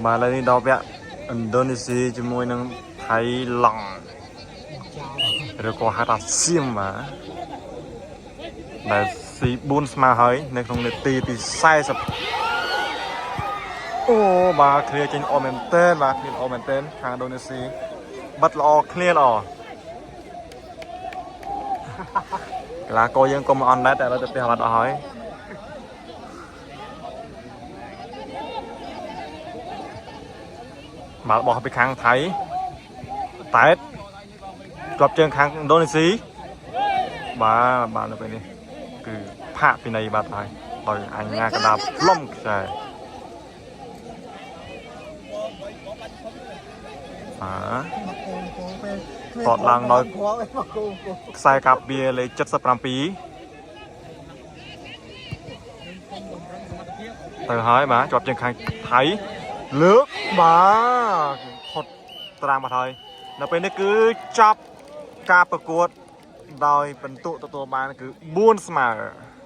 បាទឥឡូវនេះដល់វគ្គឥណ្ឌូនេស៊ីជាមួយនឹងថៃឡង់ឬក៏ហៅថាសៀមបាទដែលស៊ី4ស្មើហើយនៅក្នុងនាទីទី40អូបាទ clear ចេញល្អមែនទែនបាទ clear ល្អមែនទែនខាងឥណ្ឌូនេស៊ីបិទល្អ clear ល្អកីឡាករយើងក៏មិនអន់ដែរតែឥឡូវទៅផ្ទះបាត់អស់ហើយ បាល់បោះពីខាងថៃតែតជាប់ជើងខាងឥណ្ឌូនេស៊ីបាទបាទនៅពេលនេះគឺផាកពីនៃបាត់ហើយដោយអញ្ញាកដាផ្លុំខ្សែបាទតតឡើងដោយខ្សែកាប់វាលេខ77ទៅហើយបាទជាប់ជើងខាងថៃលើកបាទផុតត្រាំបាត់ហើយនៅពេលនេះគឺចប់ការប្រកួតដោយពិន្ទុទទួលបានគឺ4ស្មើ។